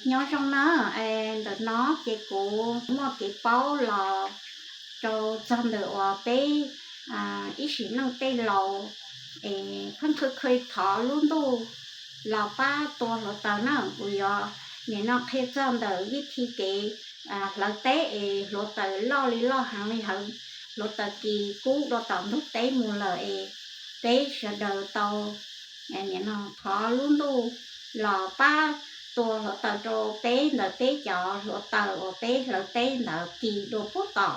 Nyob zoo na, ntawm no ces kuv muaj kev paub los rau txog ntawm uas peb ib sim neej tej laus es pheej khw khw thov lub ntuj los pab tua hluav taws na. Kuv yuav nim no qhia txog ntawm vib thi kev hlawv teb es hluav taws loj li loj heev li heev, hluav taws kis kub dua tom ntug teb mus lawm es peb sawv daws tau nim no thov lub ntuj los pab tua hluav taws rau peb ntawm peb cov hluav taws uas peb hlawv teb ntawd kis dua puag tom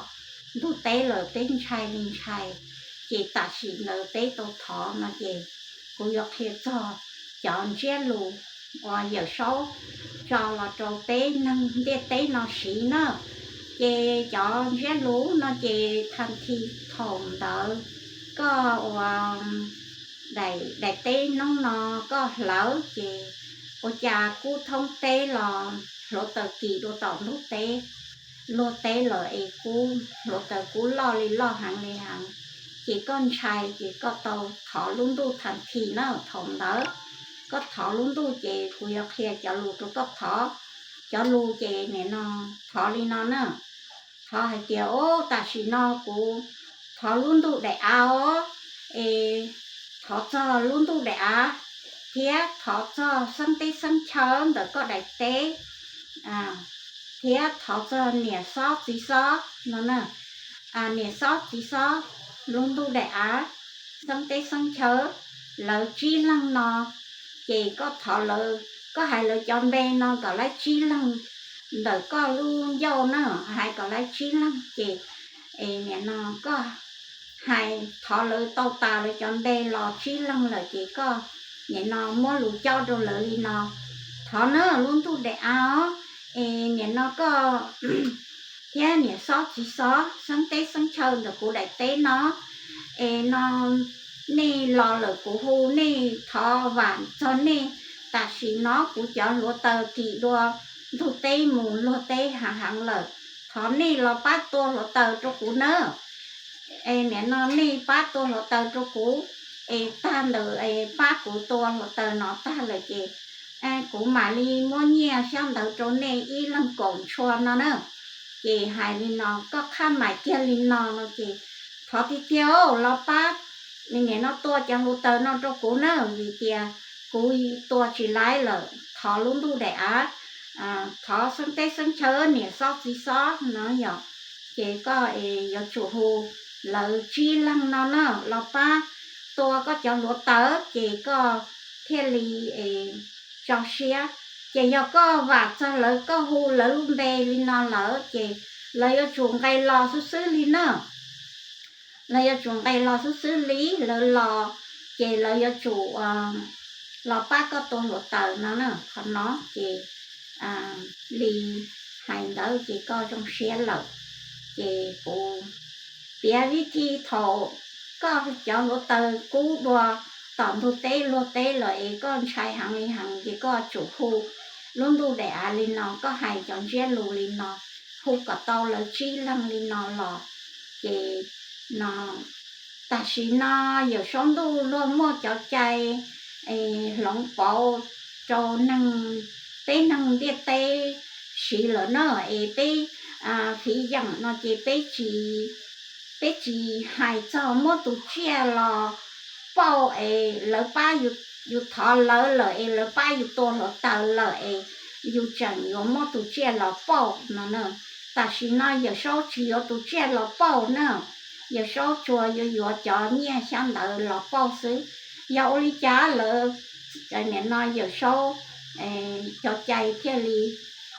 ntug teb lawm, peb ntshai li ntshai. Ces tam sim ntawd peb tau thov no ces kuv yuav qhia txog cov ntsiab lus uas Yawm Saub tso los rau peb neeg ntiaj teb no siv na. Ces cov ntsiab lus no ces tha thi thaum ntawd koj ua daim teb hnub no koj hlawv ces ua cas kub thoob teb los hluav taws kis dua tom ntug teb, luag teb lawm es kub hluav taws kub loj li loj heev li heev. Ces koj ntshai ces koj tau thov lub ntuj tha thi na. Thaum ntawd koj thov lub ntuj ces kuv yuav qhia cov lus rau koj thov. Cov lus ces nim no thov li no na. Thov hais tias, Ub, tam sim no kuv thov lub ntuj daim av os, es thov txog lub ntuj daim av thiab thov txog xeeb teb xeeb chaw ntawm koj daim teb, thiab thov txog niam xob txiv xob no na. Niam xob txiv xob, lub ntuj daim av, xeeb teb xeeb chaw, lawv tsib leeg no, ces koj thov lawv, koj hais lawv cov npe no kom lawv tsib leeg ntawm koj lub ncauj na, hais kom lawv tsib leeg ces nim no koj hais thov lawv tau tas lawv cov npe los tsib leeg lawm ces koj nim no muab lus cob rau lawv li no. Thov na lub ntuj daim av os, es nim no koj thiab niam xob txiv xob xeeb teb xeeb chaw ntawm kuv daim teb no, es no nej los lawm kuv hu nej thov vam txog nej. Tam sim no kuv cov hluav taws kis dua ntug teb mus luag teb hav heev lawm, thov nej los pab tua hluav taws rau kuv nawb. Es nim no nej pab tua hluav taws rau kuv, es tag ntawd es pab kuv tua hluav taws no tag lawm ces kuv mam li muab nyiaj xyab ntawv rau nej ib leeg kaum ntshua no na. Ces hais li no, koj qhab mais kiag li no no ces thov tiag tiag los pab nim no tua cov hluav taws no rau kuv na, vim tias kuv tua tsis laib lawm. Thov lub ntuj daim av, thov xeeb teb xeeb chaw niam xob txiv xob no yom, ces koj yuav tsum hu lawv tsib leeg no na los pab tua koj cov hluav taws ces koj thiaj li tso siab. Ces yog koj vam txog lawv, koj hu lawv lub npe li no lawm ces lawv yuav tsum nqes los xwb xwb li na. Lawv yuav tsum nqes los xwb xwb li, lawv los ces lawv yuav tsum los pab koj tua hluav taws no na. Qhov no ces li hais ntawd ces koj zoo siab lawm. Ces kuv piav vib thi thaum koj cov hluav taws kub dua tom ntug teb luag teb lawm es koj ntshai heev li heev ces koj tsum hu lub ntuj daim av li no, koj hais cov ntsiab lus li no, hu kom tau lawv tsib leeg li no los ces no tam sim no Yawm Saub ntuj luag muaj cov cai hloov pauv rau neeg, peb neeg ntiaj teb siv lawm na. Es peb fiv yeem no ces peb tsis, peb tsis hais txog muab tus tsiaj los pauj es lawv pab, yus thov lawv lawm es lawv pab yus tua hluav taws lawm es yus tseem yuav muab tus tsiaj los pauj no na. Tam sim no Yawm Saub tsis yuav tus tsiaj los pauj na, Yawm Saub tsuas yuav yuav cov nyiaj xyab ntawv los pauj xwb. Yog ua li cas lawv, nim no Yawm Saub cov cai thiaj li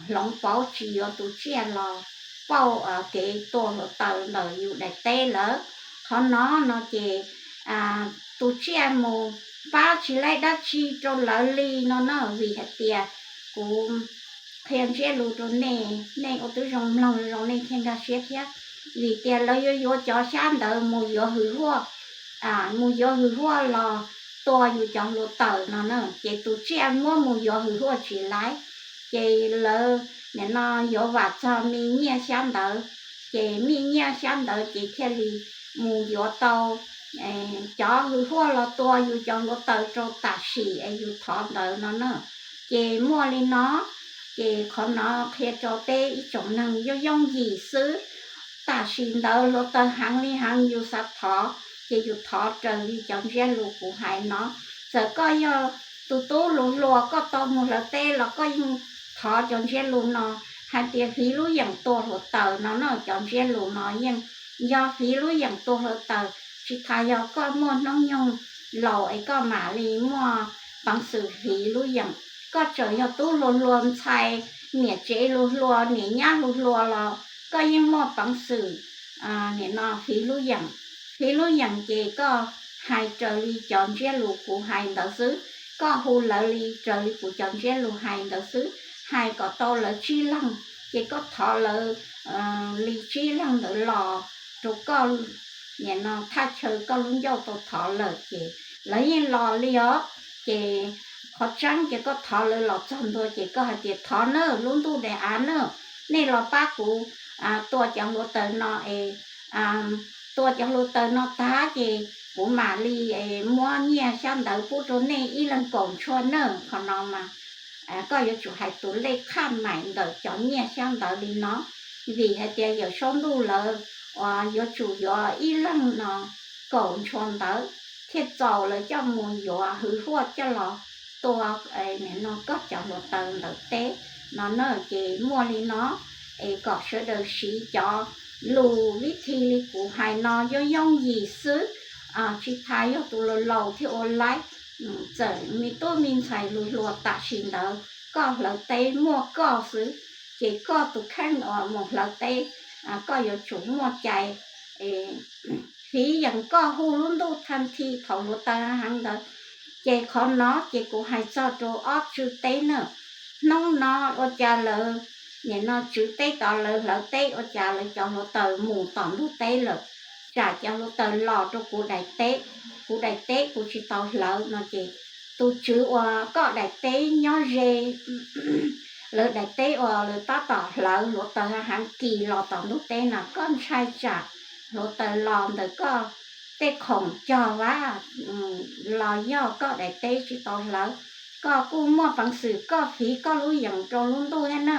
hloov pauv tsis yuav tus tsiaj los pauj kev tua hluav taws ntawm yus daim teb lawm. Qhov no no ces tus tsiaj mus pab tsis laib dab tsi rau lawv li no na, vim hais tias kuv qhia ntsiab lus rau nej, nej ua tib zoo mloog zoo nej thiaj nkag siab thiab. Vim tias lawv yuav yuav cov xyab ntawv mus yuav hwm huaj, mus yuav hwm huaj los tua yus cov hluav taws no na, ces tus tsiaj muab mus yuav hwm huaj tsis laib. Ces lawv nim no yuav vam txog me nyiaj xyab ntawv, ces me nyiaj xyab ntawv ces thiaj li mus yuav tau cov hwm huaj los tua yus cov hluav taws rau tam sim es yus thov ntawd no na. Ces muaj li no, Ces qhov no qhia rau peb ib tsoom neeg yooj yooj yim xwb. Tam sim ntawd hluav taws heev li heev, yus xav thov ces yus thov raws li cov ntsiab lus kuv hais no. Txawm koj yog tus tub hluas hluas koj tau mus hlawv teb los koj yeej thov cov ntsiab lus no hais tias fiv lub yeem tua hluav taws no na. Cov ntsiab lus no yeej yog fiv lub yeem tua hluav taws, tsis tas yog koj muaj hnub nyoog laus es koj mam li muaj peev xwm fiv lub yeem. Koj tseem yog tub hluas hluas ntxhais, niam tsev hluas hluas, niam nyab hluas hluas los koj yeej muaj peev xwm nim no fiv lub yeem. Fiv lub yeem ces koj hais raws li cov ntsiab lus kuv hais ntawd xwb, koj hu lawv li raws li kuv cov ntsiab lus hais ntawd xwb, hais kom tau lawv tsib leeg, ces koj thov lawv li tsib leeg ntawd los rau koj. Nim no thaj chaw koj lub ncauj tau thov lawm ces lawv yeej los li os. Ces qhov tseeb ces koj thov lawv los txog ntua ces koj hais tias thov nawb lub ntuj daim av nawb, nej los pab kuv tua cov hluav taws no es tua cov hluav taws no tag ces kuv mam li muab nyiaj xyab ntawv pub rau nej ib leeg kaum ntshua nawb. Qhov no mas koj yuav tsum hais tus lej qhaj maim ntawm cov nyiaj xyab ntawv li no, vim hais tias Yawm Saub Ntuj lawv uas yuav tsum yuav ib leeg no kaum ntshua ntawv thiaj txaus lawv coj mus yuav hwv huaj coj los tua no koj cov hluav taws ntawm teb no na. Ces muaj li no es kom sawv daws siv cov lus vib thi li kuv hais no yooj yooj yim xwb, tsis tas yog tus laus laus thiaj ua laib. Txawm me tub me ntxhais hluas hluas tam sim ntawd koj hlawv teb muaj koj xwb, ces koj tus kheej uas mus hlawv teb koj yuav tsum muaj cai fiv yeem koj hu lub ntuj thaj thi thaum hluav taws heev ntawd. Ces qhov no ces kuv hais txog rau ob tswv teb na. Hnub no ua cas lawv nim no tswv teb tod lawv hlawv teb ua cas lawv cov hluav taws mus tom ntug teb lawm, tsam cov hluav taws los rau kuv daim teb, kuv daim teb kuv tsis tau hlawv no ces tus tswv uas koj daim teb nyob ze lawv daim teb uas lawv tab tom hlawv hluav taws heev kis los tom ntug teb no, koj ntshai tsam hluav taws los ntawm koj tej khoom cog vab los yog koj daim teb tsis tau hlawv, koj kuj muaj peev xwm koj fiv koj lub yeem rau lub ntuj thiab na.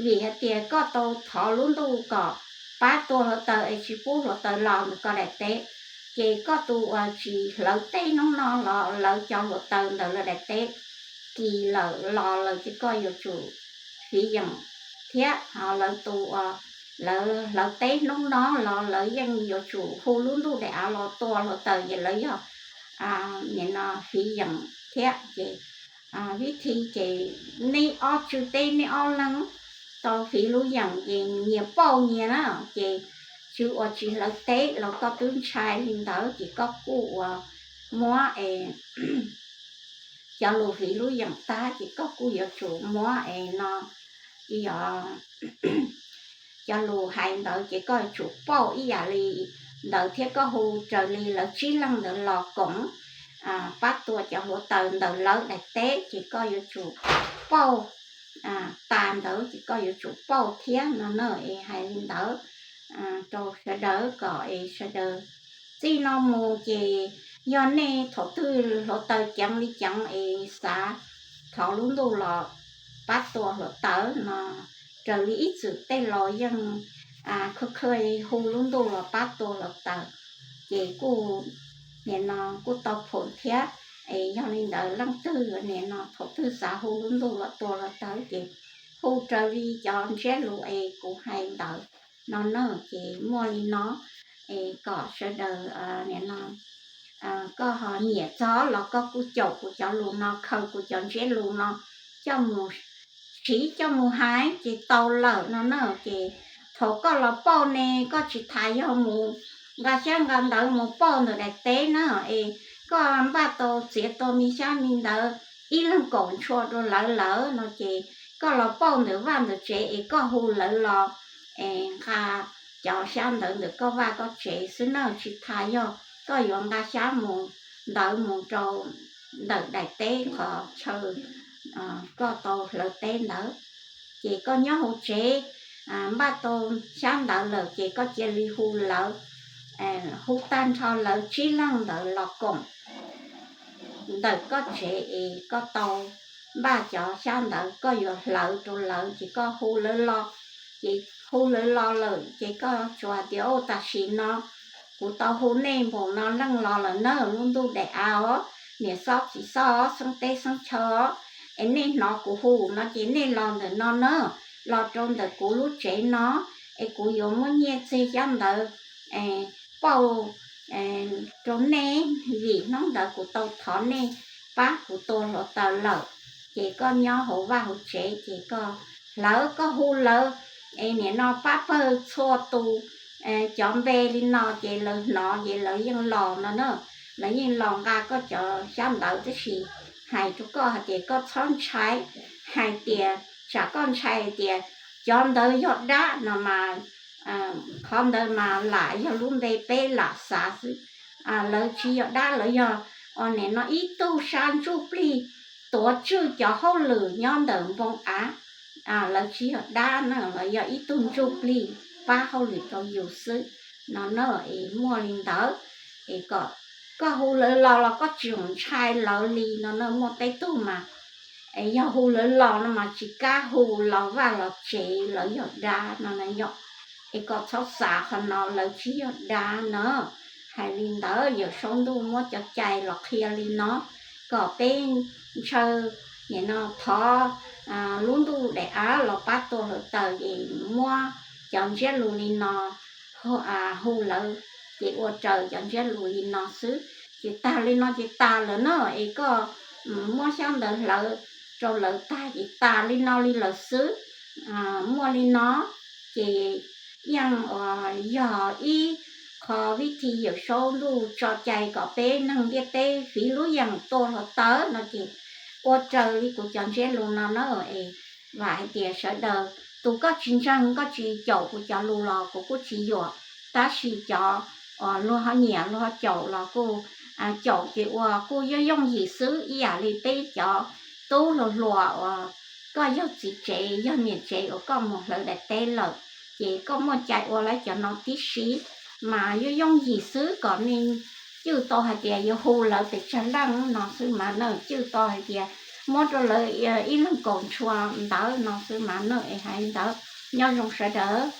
Vim hais tias koj tau thov lub ntuj kom pab tua hluav taws es tsis pub hluav taws los ntawm koj daim teb, ces koj tus uas tsis hlawv teb hnub no los lawv cov hluav taws ntawm lawv daim teb kis lawm los lawm ces koj yuav tsum fiv yeem thiab. Ho lawv tus uas lawv hlawv teb hnub no los lawv yeej yuav tsum hu lub ntuj daim av los tua hluav taws ces lawv yog nim no fiv yeem thiab. Ces vib thi ces neb ob tswv teb neb ob leeg tau fiv lub yeem ces nyias pauj nyias na. Ces tswv uas tsis hlawv teb los koj twb ntshai li ntawd ces koj kuj uas muab es cov lus fiv lub yeem tag ces koj kuj yuav tsum muab es no, yog cov lus hais ntawd ces koj yuav tsum pauj ib yam li ntawd thiab koj hu raws li lawv tsib leeg ntawd los koom pab tua cov hluav taws ntawm lawv daim teb ces koj yuav tsum pauj tas ntawd ces koj yuav tsum pauj thiab no na. Es hais li ntawd rau sawv daws kom es sawv daws txij no mus ces yog nej thaum twg hluav taws ceev li ceev es xav thov lub ntuj los pab tua hluav taws no, raws li ib txwm tej laus yeej khwj khwj hu lub ntuj los pab tua hluav taws, ces kuj nim no kuj tau phoom thiab. Es yog li ntawd leej twg nim no thaum twg xav hu lub ntuj los tua hluav taws ces hu raws li cov ntsiab lus es kuv hais ntawd no na. Ces muaj li no es kom sawv daws nim no koj ho nyiam txog los koj kuj caum kuv cov lus no, khaws kuv cov ntsiab lus no coj mus siv coj mus hais ces tau lawm no na. Ces thaum koj los pauj ne koj tsis tas yog mus nqa xyab nqa ntawv mus pauj ntawm daim teb na, es koj npaj tau txiav tau me xyab me ntawv ib leeg kaum ntshua rau lawv lawm no ces koj los pauj ntawm vaj ntawm tsev es koj hu lawv los es nqa cov xyab ntawv ntawm koj vaj koj tsev xwb na, tsis tas yog koj yuav nqa xyab mus, ntawv mus rau ntawm daim teb qhov chaw koj tau hlawv teb ntawd. Ces koj nyob hauv tsev npaj tau xyab ntawv lawm ces koj cia li hu lawv, hu tag nrho lawv tsib leeg ntawd los koom ntawm koj tsev es koj tau npaj cov xyab ntawd koj yuav hlawv rau lawv ces koj hu lawv los. Ces hu lawv los lawm ces koj tsuas hais tias, Au, tam sim no kuv tau hu nej npaum no leej los lawm na, lub ntuj daim av os, niam xob txiv xob, xeeb teb xeeb chaw os, es nej hnov kuv hu no ces nej los ntawm no na, los rau ntawm kuv lub tsev no, es kuv yuav muab nyiaj txiag xyab ntawd pauj rau nej, vim hnub ntawd kuv tau thov nej pab kuv tua hluav taws lawm. Ces koj nyob hauv vaj hauv tsev ces koj hlawv, koj hu lawv, es nim no pab pawg txhua tus cov npe li no ces lawv hnov ces lawv yeej los no na. Lawv yeej los nqa koj cov xyab ntawv, tab sis hais rau koj hais tias koj txhob ntshai, hais tias tsam koj ntshai hais tias cov ntawd yog dab no mas, qhov ntawd mas lam yog lub npe peb lam xav xwb. Lawv tsis yog dab, lawv yog nim no ib tug sab ntsuj plig tuav tswj cov hauj lwm nyob ntawm npoo av. Lawv tsis yog dab na, lawv yog ib tug ntsuj plig pab hauj lwm rau yus xwb no na. Es muaj li ntawd, es kom koj hu lawv los los koj tsis txhob ntshai lawv li no na. Muaj tej tug mas yog hu lawv los no mas tsis kam hu, los vaj los tsev, lawv yog dab no na yom. Es kom txhob xav qhov no, lawv tsis yog dab na. Hais li ntawd, Yawm Saub Ntuj muab cov cai los qhia li no, kom peb ntshaw nim no thov lub ntuj daim av los pab tua hluav taws, es muab cov ntsiab lus li no hu lawv, ces ua raws cov ntsiab lus li no xwb. Ces tag li no ces tas lawm na, es koj muab xyab ntawv hlawv rau lawv tag ces tas li no li lawm xwb. Muaj li no, ces yeej yog ib qho vib thi Yawm Saub Ntuj tso cai kom peb neeg ntiaj teb fiv lub yeem tua hluav taws no ces ua raws li kuv cov ntsiab lus no na. Es vam hais tias sawv daws, tus koj tsis ntseeg koj tsis caum kuv cov lus los kuv kuj tsis yuam, tab sis cov luag ho nyiam luag ho caum los kuj caum ces ua kuj yooj yooj yim xwb, ib yam li peb cov tub hluas hluas uas koj yog txiv tsev yog niam tsev uas koj mus hlawv daim teb lawm, ces koj muaj cai ua lawv cov no tib si mas yooj yooj yim xwb, kom nej cwj tau hais tias yuav hu lawv pes tsawg leej no xwb mas na, cwj tau hais tias muab rau lawv ib leeg kaum ntshua ntawd no xwb mas na. Es hais li ntawd, nyob zoo sawv daws.